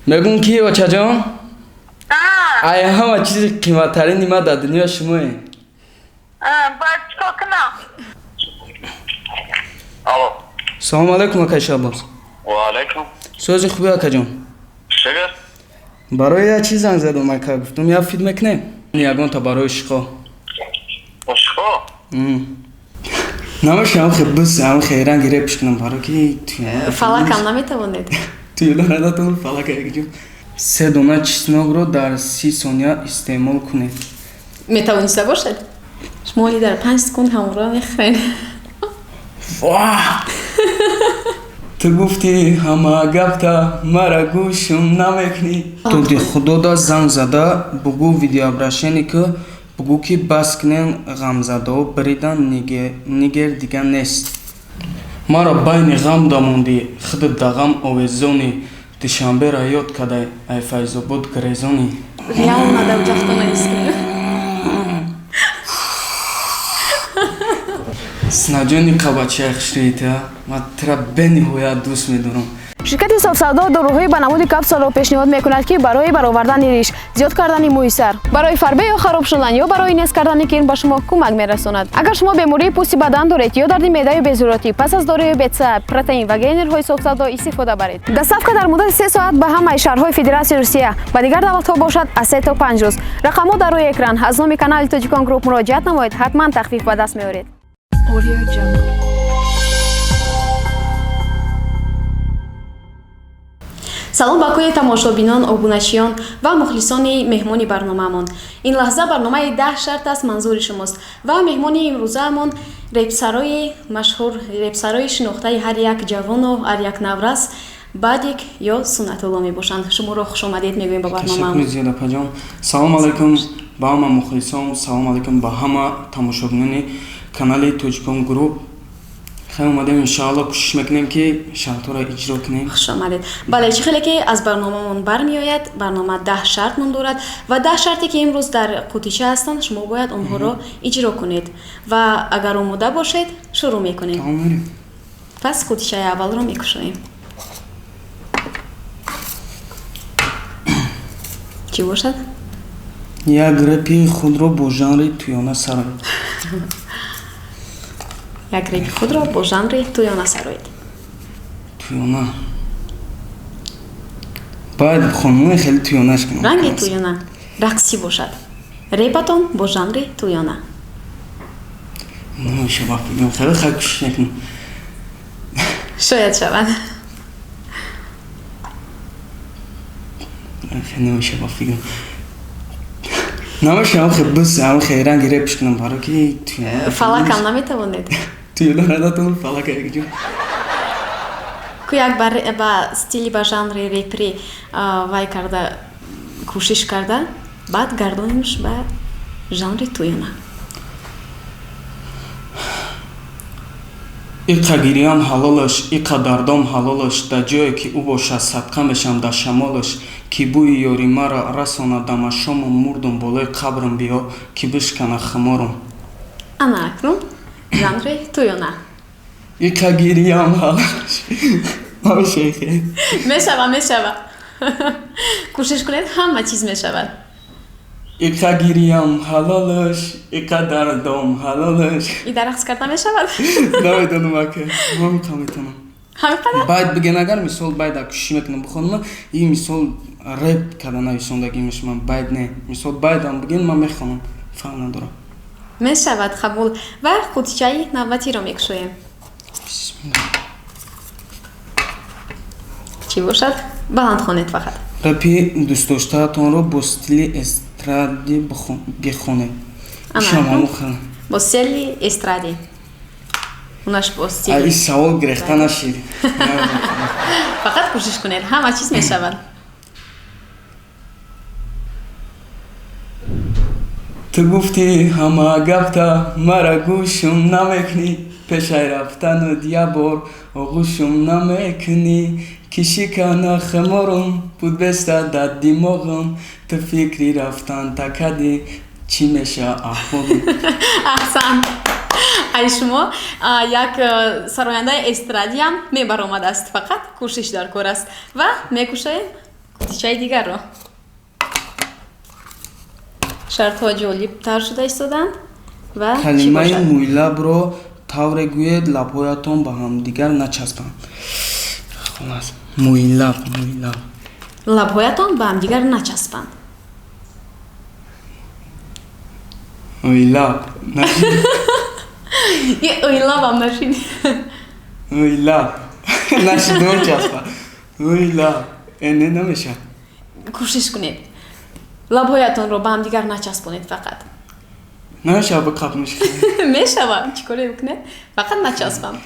Мегӯм ки очаҷон, ай ҳама чизи қиматтарини ма дар дунё шумое. Бояд чикор кунам? Алло. Салому алайкум, акай Шабоз. Ва алайкум. Сӯзи хуби, акаҷон? Шукр. Барои як чиз занг задам, ака, гуфтум як фит мекунем ягонта барои шиқо. Ошиқо? Намешавам хе бис ам хе ранги репш кунам, барои ки Фалакам наметавонед? Туюла надатон фалака якҷо. Се дона чеснокро дар 30 сония истеъмол кунед. Метавониста бошед? Шумо оли дар 5 секунд ҳамонро мехӯред. Ваҳ! Ту гуфтӣ ҳама гапта, мара гӯшум намекунӣ. Туди худода занг зада бугӯ, видеообращение ки бугӯ, ки бас кунен ғамзадао биридан, нигер дига нест. Мара байни ғам дамондӣ, худат да ғам овезонӣ, Душанбера ёд кадай, ай Файзобод гирезонӣ. Реально дар ҷахтона ҳис кунед. Синаҷони қабачаи хушриита, ман тура бениҳоят дӯст медорам. Ширкати Софсавдо доруҳои ба намуди капсуларо пешниҳод мекунад, ки барои баровардани риш, зиёд кардани мӯи сар, барои фарбе ё хароб шудан ё барои нест кардани кирм ба шумо кӯмак мерасонад. Агар шумо бемории пӯсти бадан доред ё дарди меъдаю безуротӣ, пас аз доруи бетса, протеин ва генерҳои Софсавдо истифода баред. Доставка дар муддати 3 соат ба ҳамаи шаҳрҳои Федератсияи Русия, ба дигар давлатҳо бошад, аз 3 то 5 рӯз. Рақамҳо дар рӯи экран. Аз номи канали Тоҷикон Груп муроҷиат намоед, ҳатман тахфиф ба даст меоред. Audio Jungle. Салом ба кулли тамошобинон, обуначиён ва мухлисони меҳмони барномаамон. Ин лаҳза барномаи «Даҳ шарт» аст манзури шумост ва меҳмони имрӯзаамон репсарои машҳур, репсарои шинохтаи ҳар як ҷавону ҳар як наврас, Бадик ё Суннатулло мебошанд. Шуморо хушомадед мегӯем ба Ташаккури барномаамон. зиёд, апаҷон. Салом алайкум ба ҳама мухлисон, салом алайкум ба ҳама тамошобинони канали Тоҷикон Груп. Хеле омадем, иншоалло, кӯшиш мекунем, ки шартҳоро иҷро кунем. Хуш омадед. Бале, чӣ хеле ки аз барномаамон бармеояд, барнома «Даҳ шарт» ном дорад ва 10 шарте ки имрӯз дар қутича ҳастанд, шумо бояд онҳоро иҷро кунед ва агар омода бошед, шурӯъ мекунем. Тамом, мерем. Пас қутичаи аввалро мекушоем. Чӣ бошад? Як репи худро бо жанри тӯёна сароед. Як репи худро бо жанри тӯёна сароед. Тӯёна бояд хонумои хеле тӯёнаш кунам. Ранги тӯёна, рақсӣ бошад репатон бо жанри тӯёна. Намеша, бигам, хеле хай кӯшиш мекунам. Шояд шавад. Намеша, бигам, намеша, хе бис ам хе ранги репш кунам, барои ки Фалакам наметавонед? Тӯёна надатон фалака якҷо. Ку як ба стили, ба жанри репри вай карда, кӯшиш карда, баъд гардонимш ба жанри тӯёна. Иқа гирём ҳалолаш, иқа дардом ҳалолаш, дар ҷое ки ӯ бошад, садқа мешам дар шамолаш, ки бӯи ёри маро расонад дамашому, мурдум, болои қабрам биё, ки бишкана хуморум. Ана акнун жанри тӯёна. Иқа гирём ҳалолаш, намешайхе. Мешава, мешава, кӯшиш кунед, ҳама чиз мешавад. Иқа гирём ҳалолаш, иқа дардом ҳалолаш. И дар рақс карда мешавад? Намедонам, ака, ҳамиқа метавонам. Ҳамин қадар. Байд биген, агар мисол байд кӯшиш мекунам бихонам, и мисол реп карда нависондагӣ мешавам, байд не, мисол байдам биген, ман мехонам, фарқ надорам. Мешавад, қабул. Ва қутичаи навбатиро мекушоем. Бисмилла. Чӣ бошад? Баланд хонед фақат. Репи дӯстдоштаатонро бо стили эстрадӣ бихонед. Ана, Ишам акнун. ҳамон. Бо стили эстрадӣ, унаш бо Ай стили савол гирехта нашид. Фақат кӯшиш кунед, ҳама чиз мешавад. Ту гуфтӣ ҳама гапта, мара гӯшум намекунӣ, пешай рафтанут як бор оғӯшум намекунӣ, ки шикана хуморум буд беста дар димоғам, ту фикри рафтан такадӣ, чӣ меша аҳволум. Аҳсан. Ай шумо як сарояндаи эстрадиам мебаромадааст, фақат кӯшиш дар кор аст. Ва мекушоем қутичаи дигарро. Шартҳо ҷолибтар шуда истодаанд ва чӣ Калимаи бошад? Мӯйлабро тавре гӯед, лабҳоятон ба ҳамдигар начаспанд. Холас, мӯйлаб, мӯйлаб. Лабҳоятон ба ҳамдигар начаспанд. Мӯйлаб. И ӯйлабам нашид. Мӯйлаб. Нашидор часпа. Мӯйлаб. Не, намешавад. Кӯшиш кунед, лабҳоятонро ба ҳамдигар начаспонед фақат. Намешавад биқапмиш? Мешавад, чӣ коре бикунед, фақат начаспам.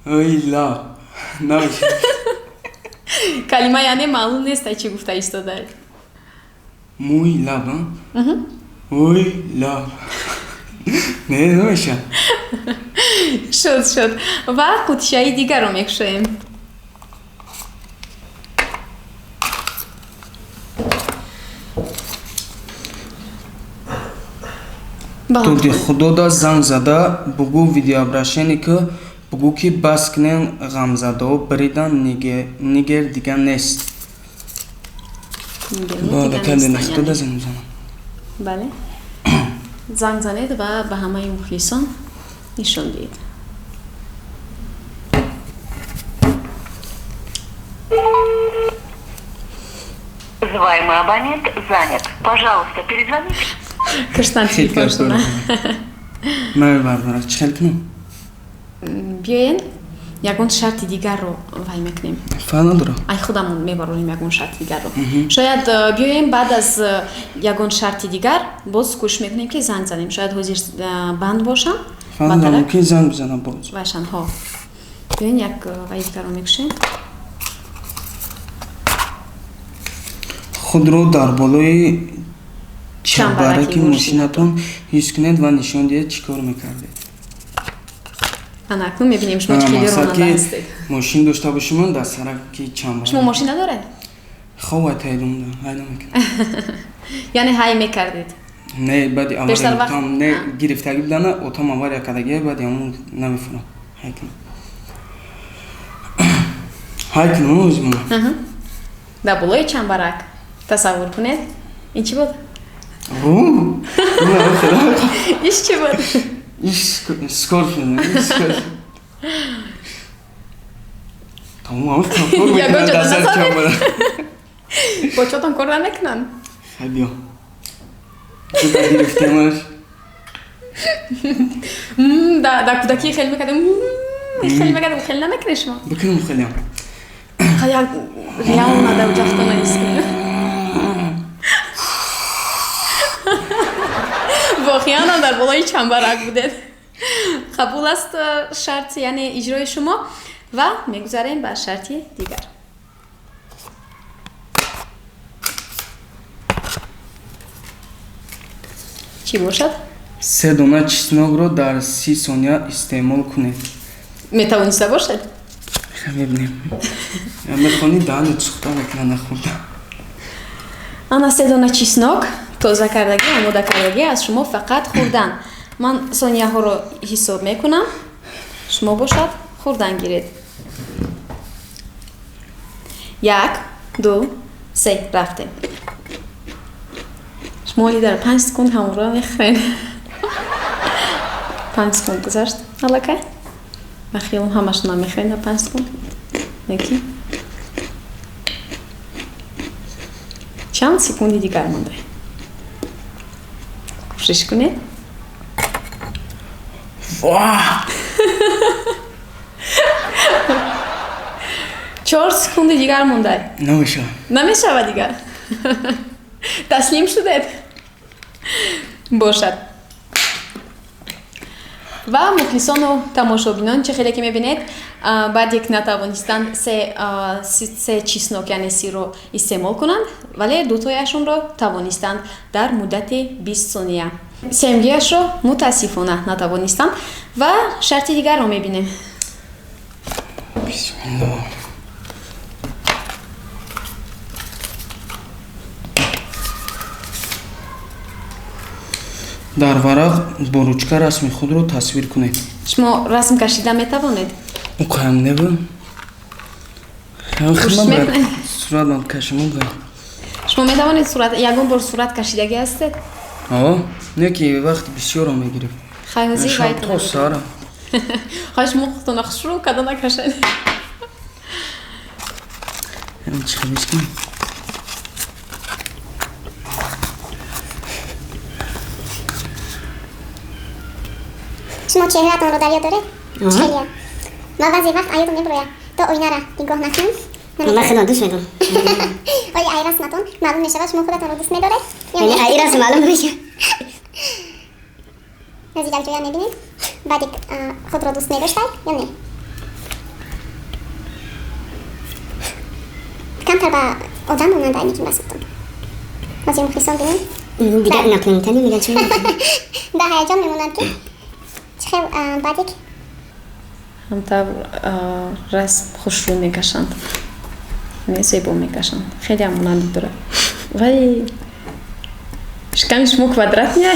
Мӯйлаб. Намешавад. Калима яъне маълум нест, ай чӣ гуфта истодаед. Мӯйлаб, а? Мӯйлаб. Не, намешавад. Шуд, шуд. Ва қутичаи дигарро мекушоем. Тоди худода занг зада бугӯ, видеообращение ки, бугӯ, ки бас кунен ғамзадаҳо бридан, нигер дига нест. Худода занг мезанам. Бале, занг занед ва ба ҳамаи мухлисон нишон диҳед. Вызываемый абонент занят. Пожалуйста, перезвоните. Каштан телефоншона. Намебардорад, чӣ хел кунам? Биёен, ягон шарти дигарро вай мекунем. Фарқ надорад. Ай худамон мебаронем ягон шарти дигарро. Шояд биёем, баъд аз ягон шарти дигар боз кӯшиш мекунем, ки занг занем. Шояд ҳозир банд бошам. Фарқ надорад, мумкин занг бизанам боз. Вашанҳо. Биёен, як вай дигарро мекушем. Худро дар болои чамбараки мошинатон ҳис кунед ва нишон диҳед, чӣ кор мекардед. Ана акнун мебинем, шумо чӣ хеле ронанда ҳастед. Мошин дошта бошимон, дар сараки чамбарак. Шумо мошин надоред? Хоб, ай тайдумда ҳай намекунам. Яъне ҳай мекардед? Не, баъди авария отам не гирифтагӣ будана, отам авария кардагӣ, баъди ҳамон намефурам. Ҳай кунам, ҳай кунам озимона. Дар болои чамбарак тасаввур кунед. Ин чӣ буд? Иш чӣ буд? Иш скорпион. Тамом. Ягон ҷо назанед, бочотон кор намекунанд. Хай, биё, гирифтемаш. Дар кӯдакӣ хеле мекардем, хеле мекардем, хеле намекунед шумо? Бикунем хелеам. Як реално дар ҷафтона ҳис кунем. Воқеан дар болои чамбарак будед. Қабул аст шарт, яъне иҷрои шумо, ва мегузарем ба шарти дигар. Чӣ бошад? Се дона чеснокро дар 30 сония истеъмол кунед. Метавониста бошад? Мебинем. Мехонӣ, даҳанат сӯхта мекунад нахӯрда. Ана се дона чеснок тоза кардагӣ, омода кардагӣ, аз шумо фақат хӯрдан. Ман сонияҳоро ҳисоб мекунам, шумо бошад хӯрдан гиред. Як, ду, се, рафтем. Шумо оли дар 5 секунд ҳамонро мехӯред. 5 секунд гузашт аллакай. Ба хиёлам, ҳамашро намехӯред дар 5 секунд. Неки чанд секунди дигар монда, кӯшиш кунед. Ва! 4 секунди дигар монда. Намешавад. Намешавад дигар, таслим шудед. Бошад. Ва мухлисону тамошобинон, чӣ хеле ки мебинед, баъде ки натавонистанд се чеснок, яъне сирро истеъмол кунанд, вале дутояшонро тавонистанд дар муддати 20 сония. Семгиашро мутаассифона натавонистанд. Ва шарти дигарро мебинем. Бисмиллоҳ. Дар варақ бо ручка расми худро тасвир кунед. Шумо расм кашида метавонед? Уқаям небу. Кӯшиш мекунед? Суратам кашиму. Шумо метавонед сурат, ягон бор сурат кашидагӣ ҳастед? О, не ки вақти бисёрро мегирифт. Хай, ҳозир Шаб то сара. Хай, шумо худтона хушрӯ када накашед. Чӣ хелиш кунем? Шумо чеҳраатонро дар ёд доред? Чӣ? Ман баъзе вақт аёдам мебирояд, то оинара нигоҳ накунам. Ман худам дӯст медорам. Оё ай расматон маълум мешавад, шумо худатонро дӯст медоред? Яъне ай расм маълум намешавад. Нази якҷоя мебинед, баъди худро дӯст медоштед ё не? Камтар ба одам монанд айникин расматон. Ҳозир мухлисон бинем. Дигар инопланетяне мегӯянд чӣ? Дар ҳаяҷон мемонанд, ки чӣ хел баъдик ҳамтавр расм хушрӯ мекашанд, не, зебо мекашанд, хеле ҳам монандӣ дорад. Вай, шиками шумо квадрат не,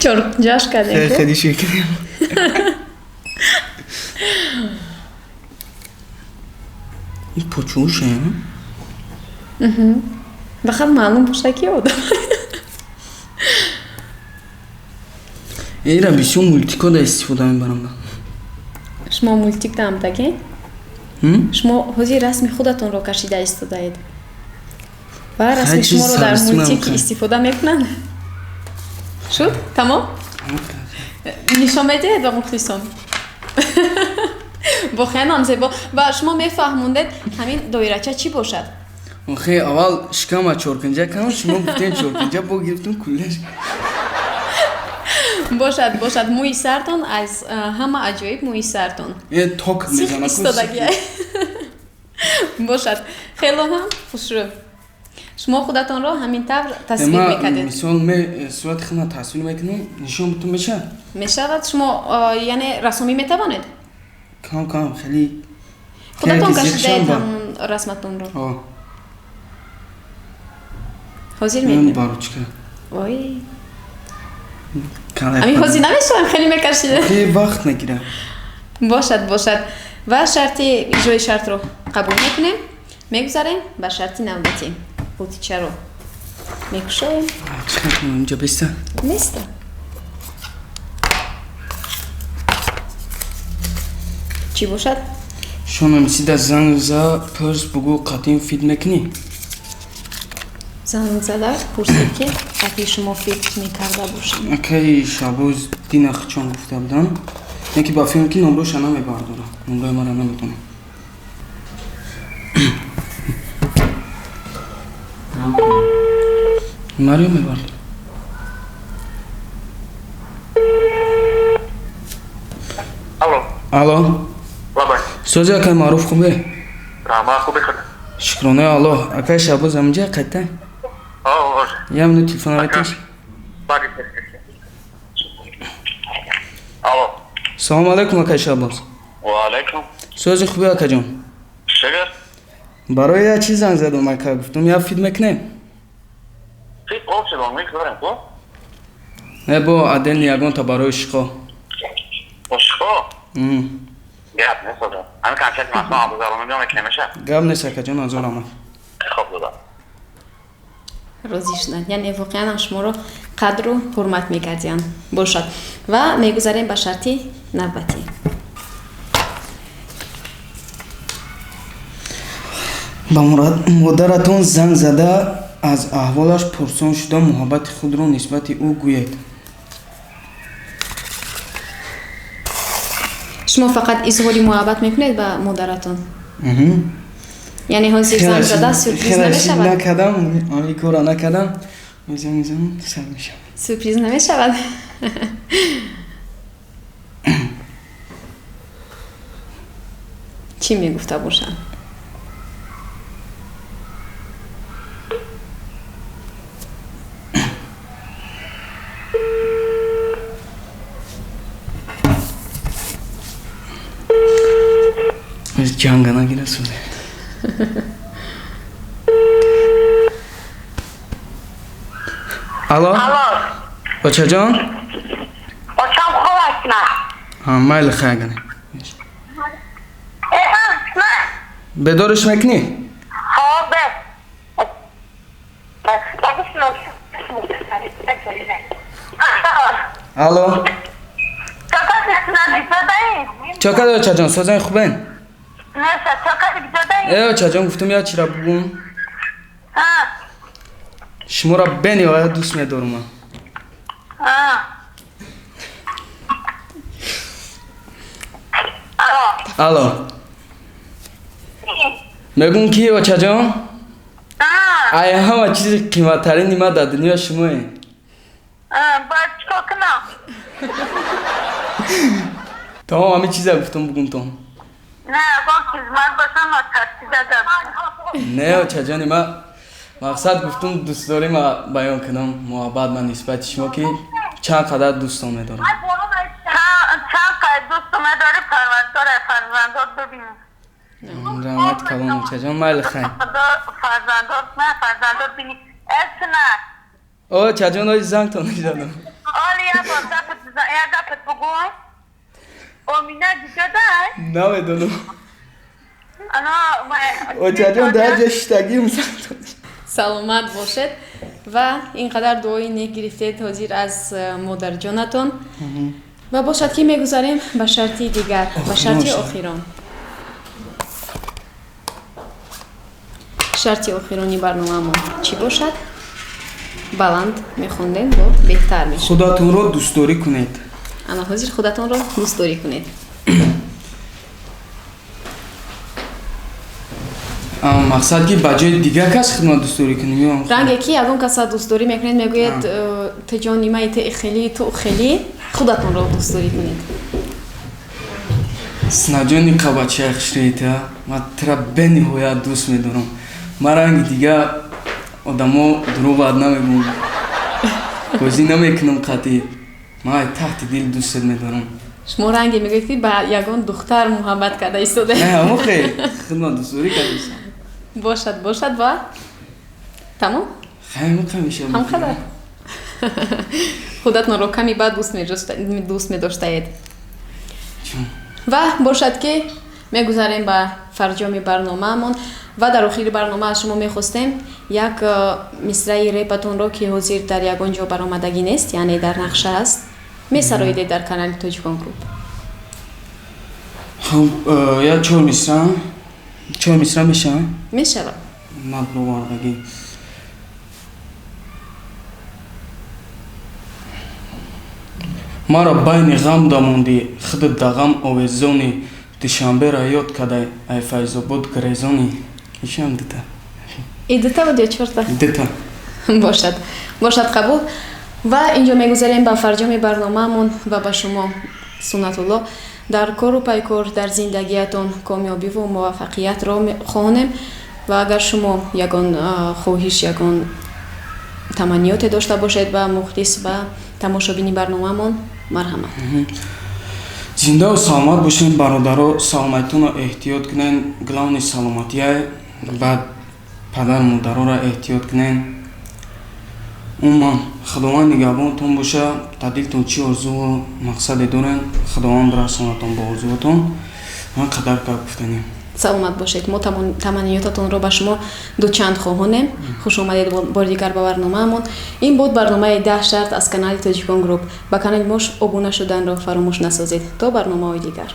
чоркунҷаш кардем. Хеле шикарем. Ин почӯше? Фақат маълум боша, ки одам. Ира бисёр мултикода истифода мебарам. Шумо мултик даамдаге? Шумо ҳозир расми худатонро кашида истодаед ва расми шуморо дар мултик истифода мекунанд. Шуд, тамом, нишон медиҳед ба мухлисон. Воқеан ҳам зебо. Ва шумо мефаҳмондед, ҳамин доирача чӣ бошад? Охе, аввал шикама чоркунҷа кардам, шумо гуфтем чоркунҷа, бо гирифтум куллаш. Бошад, бошад. Мӯи сартон аз ҳама аҷоиб, мӯи сартон. Е, ток мезанад. Истодагӣ бошад, хело ҳам хушрӯ. Шумо худатонро ҳамин тавр тасвир мекардед? Мисол, ме сурати худро тасвир мекунам, нишон бутун мешавад? Мешавад. Шумо яъне рассомӣ метавонед? Кам кам, хеле. Худатон кашидаед ҳамон расматонро? Ҳозир мебинем. Ба ручка. Ой, ами ҳозир намешавам, хеле мекашида. Хеле вақт мегирад. Бошад, бошад. Ва шарти иҷрои шартро қабул мекунем, мегузарем ба шарти навбатӣ. Қутичаро мекушоем. Чӣ кунем, инҷо беста? Неста. Чӣ бошад? Шонамсида занг за, пурс, бугӯ, қатъин фит мекунӣ? Занг зада пурсед, ки қатъи шумо фит мекарда бошад. Акаи Шабоз Дина Хичон гуфта будам, яке ба филм ки номроша намебардорам, номрои мара намедонам. Марио мебардорам. Алло. Алло. Лабай. Сози, акаи Маъруф, хубе? Раҳмат, хубе худ. Шукронаи Аллоҳ. Акаи Шабоз ҳаминҷа қайта? Я минут телефона метиш. Алло. Салому алайкум, акаи Шабоз. Ва алайкум. Сози, хуби, акаҷон? Шукр. Барои як чиз занг задам, ака, гуфтам, як фит мекунем? Фит общий мегузорем, ко? Не, бо отдельно ягонта барои шиқо. Ошиқо? Гап нест, одам. Ҳамин консерт масалан Абузарон мебиём, мекунем, меша? Гап нест, акаҷон, азор омад. Хоб, додам. Розӣ шуданд, яъне воқеан ҳам шуморо қадру ҳурмат мекардиянд. Бошад, ва мегузарем ба шарти навбатӣ. Ба модаратон занг зада, аз аҳволаш пурсон шуда, муҳаббати худро нисбати ӯ гӯед. Шумо фақат изҳори муҳаббат мекунед ба модаратон? Яъне ҳозир занг зада сюрприз намешавад? Накардам, ами кора накардам. Мезанам, мезанам, сар мешавад. Сюрприз намешавад? Чӣ мегуфта бошанд? Ҷанга нагира суде. Алло. Алло. Очаҷон? Очам хуб аст на. Ҳа, майли, хайгане. Бедориш мекунӣ? Ҳо, бе. Алло. Чакад, очаҷон, созани хубен? Э, очаҷон, гуфтум як чира бугум. Шуморо бениҳоят дӯст медорам. Алло. Мегӯм ки очаҷон, ай ҳама чизи қиматтарини ма дар дунё шумоед. Бояд чикор кунам? Тамом, ҳамин чиза гуфтум бугумтон. Не, ягон хизмат бошам, тарсида. Не, очаҷони ма, мақсад гуфтум дӯстдорӣ ма баён кунам, муҳаббат ма нисбати шумо, ки чанд қадар дӯстон медорам. Чанд қадар дӯстон медорӣ, парвардгор фарзандот бибин. Раҳмат калон, очаҷон, майли, хайр. Фарзандот, на фарзандот бини. Эсна. Очаҷон, ои зангтон мезанам. Оли як бор як гапат бугӯй. Омина дигадай? Намедонам. Ана очаҷон, дар ҷо шиштагим зангтон. Саломат бошед ва ин қадар дуои нек гирифтед ҳозир аз модарҷонатон. Ва бошад ки мегузарем ба шарти дигар, ба шарти охирон. Шарти охирони барномаамон чӣ бошад? Баланд мехондем, бо беҳтар мешавад. Худатонро дӯстдорӣ кунед. Ана ҳозир худатонро дӯстдорӣ кунед. Мақсад ки ба ҷои дигар кас худро дӯстдорӣ кунем ё ранге ки ягон каса дӯстдорӣ мекунед, мегӯед ту ҷони май, ту хелӣ, ту хелӣ, худатонро дӯстдорӣ кунед. Синаҷони қабачаи хушрӯита, ман тура бениҳоят дӯст медорам. Ман ранги дигар одамо дурӯғ намегӯм, бозӣ намекунам қатъӣ. Ман таҳти дил дӯстет медорам. Шумо ранге мегӯед ки ба ягон духтар муҳаббат карда истодаед. Не, ҳамохе худро дӯстдорӣ кардаистам. Бошад, бошад ва тамом? Ҳамқа мешавад. Ҳамқадар. Худатонро ками баъд дӯст медоштаед. Ва бошад ки мегузарем ба фарҷоми барномаамон ва дар охири барнома аз шумо мехостем як мисраи репатонро, ки ҳозир дар ягон ҷо баромадагӣ нест, яъне дар нақша аст, месароидед дар канали Тоҷикон Груп. Хуб, як чор мисра. Чор мисра мешавад? Мешавад. Набровардагӣ. Маро байни ғам дамондӣ, худат да ғам овезонӣ, Душанберо ёд кадай, ай Файзобод грезонӣ. Ишам дута. И дута буд ё чорта? Дута. Бошад. Бошад, қабул. Ва инҷо мегузарем ба фарҷоми барномаамон ва ба шумо, Суннатулло, дар кору пайкор, дар зиндагиятон комёбиву муваффақиятро хоҳонем ва агар шумо ягон хоҳиш, ягон таманниёте дошта бошед ба мухлис ва тамошобини барномаамон, марҳамат. Зиндаву саломат бошед, бародаро, саломатитонро эҳтиёт кунед, главни саломатия, баъд падару модароро эҳтиёт кунед. Умуман, Худованд нигаҳбонатон боша, дар дилтон чӣ орзуву мақсаде доред, Худованд расонатон ба орзуатон. Ман қадар гап гуфтанем. Саломат бошед. Мо таманниётатонро ба шумо дучанд хоҳонем. Хуш омадед бори дигар ба барномаамон. Ин буд барномаи 10 шарт аз канали Тоҷикон Груп. Ба канали мо обуна шуданро фаромӯш насозед. То барномаҳои дигар.